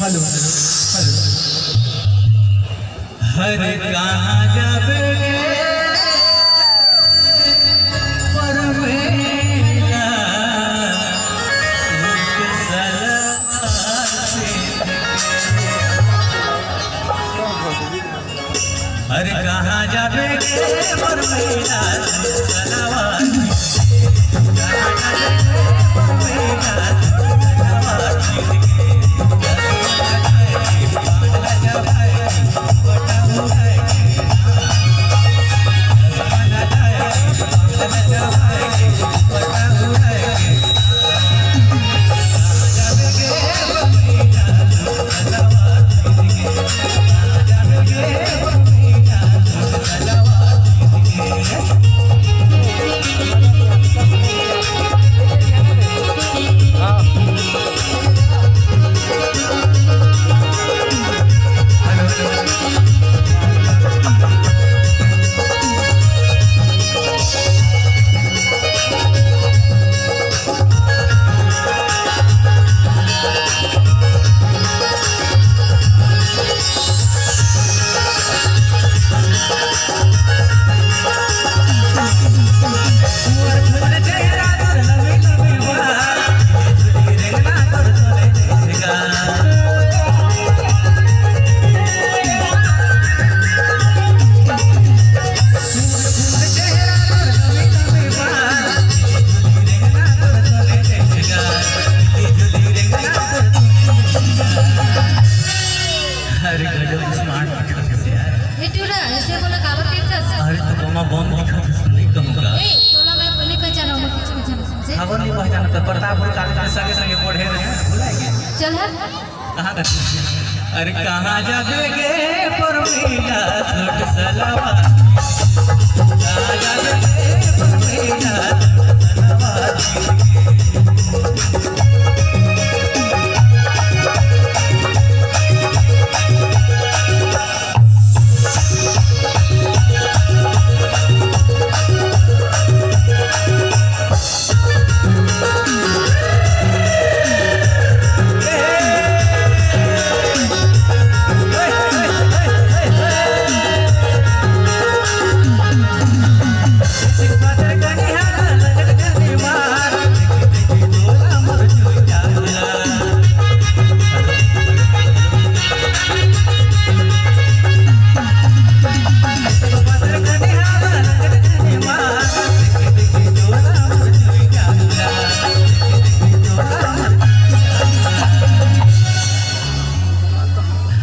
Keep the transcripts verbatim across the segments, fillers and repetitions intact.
हर कहाँ जाबे गे परमेला, सूट सलवार से। हर कहाँ जाबे गे परमेला, सूट सलवार से। अरे गजब स्मार्ट दिखत हस यार। ए टूरा, ऐसे मोला काबर कहिथस? अरे तो बमा बम दिखत हस, नहीं कहूँगा। ए, तोला मैं नहीं पहचानों, मैं कुछ पहचान समझे? खबर नहीं पहचानत, प्रतापपुर कालेज में संगे संगे पढ़े रहे, भुला गे। चल हट। कहाँ का? अरे कहाँ जाबे गे परमीला सूट सलवार? कहाँ जाबे गे परमीला सूट सलवार?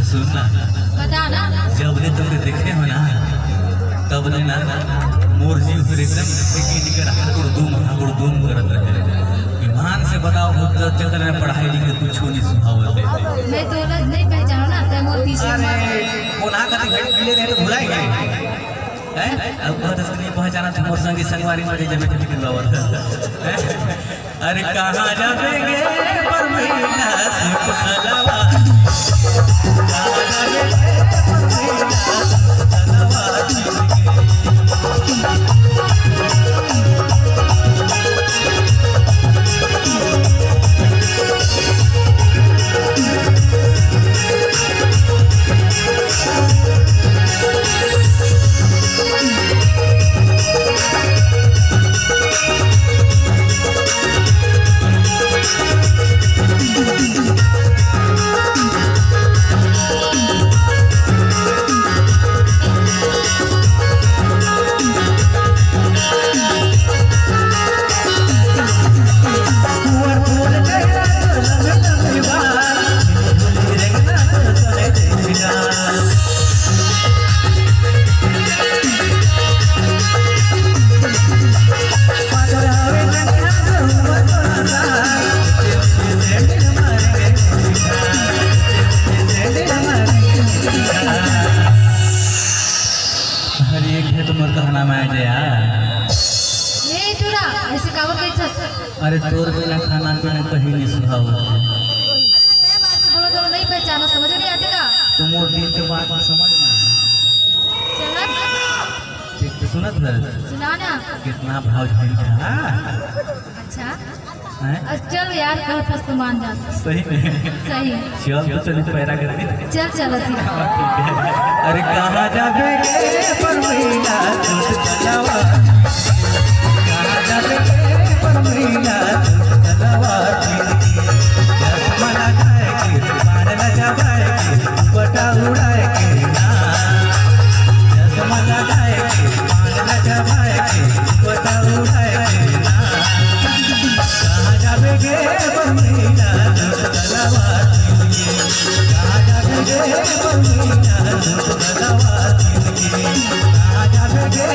सुन ना, बता ना। जब ले तुमके देखे हो ना, तब ले ना मोर जीव फिर एकदम एक ही निकर हाकुड़ दूम, हाकुड़ दूम करत रहे। ईमान से बताओ, वो तो चक्कर में पढ़ाई लिखे कुछ नहीं सुहावत है। मैं तो अलग नहीं पहचानो ना, तै मोर पीछे अरे, मार। कोना कति भेंट मिले रहे तो भुलाए गए। हैं? अब बहुत नहीं पहचाना तो मोर संगी संगवारी मरे जमे के टिकट बावर। हैं? अरे कहाँ जाबे गे परमीला सूट सलवार? कहाँ जाबे गे परमीला सूट सलवार? अरे एक है तो मोर कहना में आ जाए यार। ए टूरा, ऐसे काबर कहिथस? अरे तोर बिना खाना पीना कहीं नहीं सुहावत। अरे मैं बात बोलो तो नहीं पहचानो, समझ नहीं आते का? तो मोर दिल के बात समझ ना। चल हट। ठीक तो सुनत है। सुना ना। कितना भाव झंझा। अच्छा। हैं? अ, चल यार, कहत हस तो मान जात। सही में? सही। चल तो चली, पैरा कर दे। चल, चलत ही। अरे कहाँ जाबे गे परमैना सूट सलवार? कहाँ जाबे गे परमैना सूट सलवार? चश्मा लगाए के, बाण लगाए के, दुपट्टा उड़ाए के ना। चश्मा लगाए के, बाण लगाए के, दुपट्टा उड़ाए के ना। कहाँ जाबे गे परमैना सूट सलवार? कहाँ जाबे गे परमैना सूट सलवार? कहाँ जाबे गे